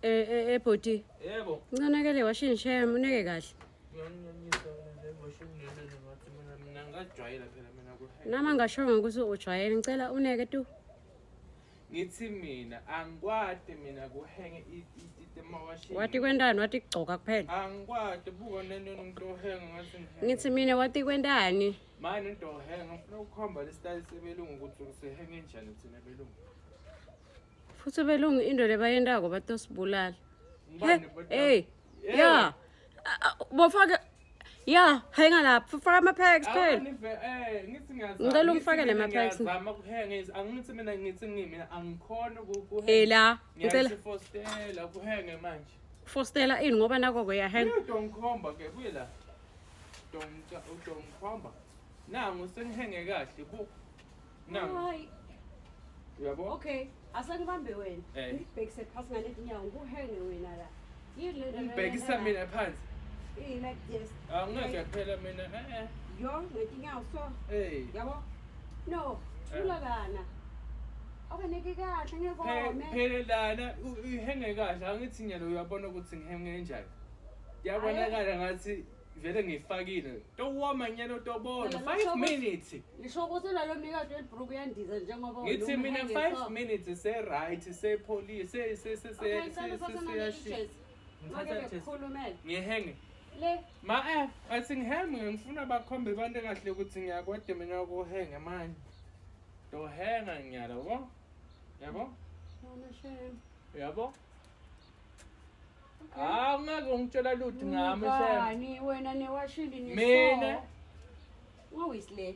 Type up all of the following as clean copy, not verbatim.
Eh eh eh bhuti. Yebo. Ncanakele washini shem uneke kahle. Ngiyanginyanyisa nje washini lento ngathi mina ngajwayela phela mina kuhenga. Nami angashongo ukuthi ujwayele ngicela uneke tu. Ngithi mina angikwati mina kuhenge itemawashini. Wathi kwentani wathi kugcoka kuphela. Angikwati buka lento umuntu ohenga ngathi ngihenga. Ngithi mina wathi kwentani. Manje into ohenga ngifuna ukukhomba le style sebelungu ukuthi sihenge njani thina belungu. Futhi belungu into lebayentako batosibulala. Ngibani but Hey. Yeah. Bofaka Ya, henga lapha, faka ama-packs phela. Awunive eh ngithi ngiyazama. Ngicela ungifake Ngithi mina nema-packs. Ngiyazama ukuhenge angithi mina ngithi ngimina angikhona ukuhenga. Eh la, ngicela Ngiyasifostela kuhenge manje. fostela ini ngoba nako kuyahenga. Buye udongikhomba ke buye la. Udongica udongikhomba. Nangu sengihenge kahle bu. Nangu Hayi, uyabo? okay, asengibambe wena. Eh. Ngikubhekise phasi ngaleti nyawo, ngikuhenge wena la. Yini le nto Ungibhekisa mina phansi. Eh, like this. Angeke phela mina eh eh. Yo, ngetinyawo so. Hey. Yabo? No, thula kana. Okaneke kahle ngekome. Phela lana uhenge kahle angithi nyalo uyabona ukuthi ngihenge kanjani. Kuyabonakala ngathi vele ngifakile. Towoma nyalo tobona Phela 5 lokho- minutes. Ngisho ukuthi nalo mnikazi welibhruku uyandiza njengoba wena Ngithi mina umhenge 5 so. minutes se right se police se se se Okay, se ngicela se uthathe se naleli se jezi. Ngithatha Make jezi. bekukhulumele. Ngihenge. Le Ma athi ngihenge ngifuna bakhombe abantu kahle ukuthi ngiyakwade mina ukuhenge manje. Tohenga ngiyala yabo? Yabo? Yona shame. Yabo? Ah, ungeke ungitshela lutho ngami shem. Ngani wena newashini ni Mina Ungawisi le.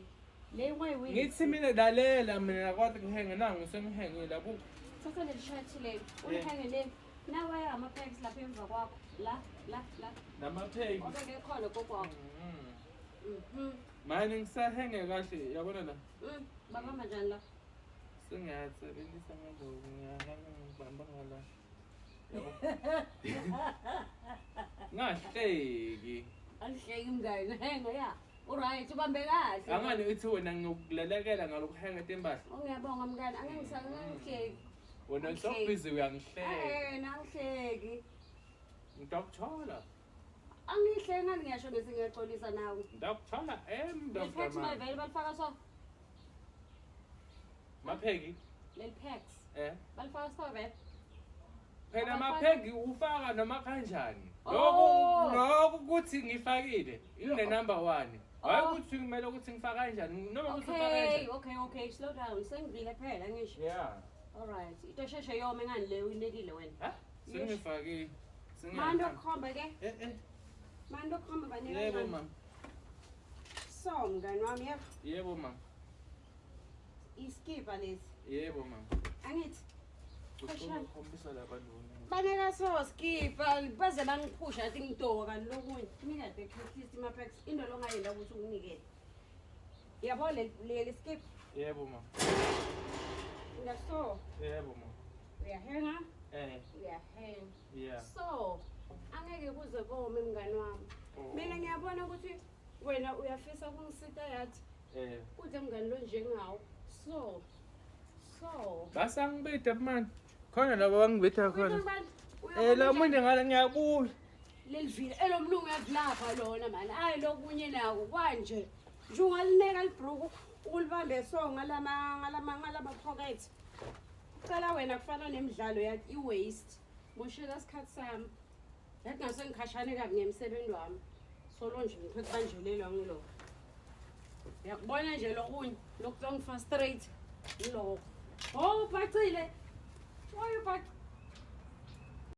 Le ungayiwisi. ngithi mina lalela mina akwazi kuhenge nangu sengihengile yabo. Thatha leli shirt le. Ulihenge le. Nawa ama-packs lapha emva kwakho. La, la, la. Namapheki. Obeke khona gogo wakho. Manje ngisahenge kahle yabona la. Babamba njani la? Sengiyasebenzisa ngaloku ngiyahanga ngibamba ngala. Yabo. Ngahleki. Alihleki mngani. Henga ya. Uright ubambe kahle. Angani uthi wena ngiyokulalekela ngalokuhenga timpahla. Oh, ngiyabonga mngani. Angeke ngihleki. Wena Angihleki. so busy uyangihleka. Eh, nangihleki. Ngidokuthola. Angihleki ngani ngiyasho ngithi ngiyaxolisa nawe. Ngidokuthola em Leli packs Dr. mayivele balifaka so. Mapheki. Leli packs. Eh. Balifaka so vele. Phela Abafaka- mapheki ufaka noma kanjani. Oh. Lokhu lokhu kuthi ngifakile ine number 1. Hayi Oh. ukuthi kumele ukuthi ngifaka kanjani noma ukuthi ufaka Okay, kanjani. okay. Slow down. Sengivile phela ngisho. Yeah. All right. Into sheshe yome ngani le uyinekile wena. Ha? Sengifakile. Manje Sengiyahamba. ukukhomba ke. Eh eh. Manje ukukhomba banika Yebo kanjani? mama. So mngani wami yebo. Yebo mama. Iskipa lesi. Yebo mama. Angithi Ucela ukukhombisa labantu. baneka so skipa baze bangiphusha athi ngidoko kanti lokunye. Nika the at least ima-packs into longayenda ukuthi unginikele. Yabo le leli skip. Yebo mama. Ngaso Yebo mama. uyahenga Eh. uyahenga. Yeah. So angeke kuze kome mngani wami. Oh. Mina ngiyabona ukuthi wena uyafisa ukungisita yathi Eh. kudle mngani lo njengawo. So so Basangibida manje. Khona labo bangibitha khona. Uyabona Eh la munye ngala ngiyabuya. leli vila elomlungu yavilapha lona mani ayi lokunye nako kwanje nje ungalineka libhruku ukulibambe so ngalama ngalama ngalama pocket cela wena kufana nemidlalo yathi i-waste moshela isikhathi sami yathi ngase ngikhashane kabi ngemsebenzi wami solo nje ngiphe kubanjelelwa ngiloko uyakubona nje lokunye lokhu longifa straight ngiloko oh ubhacile oy ubhacile.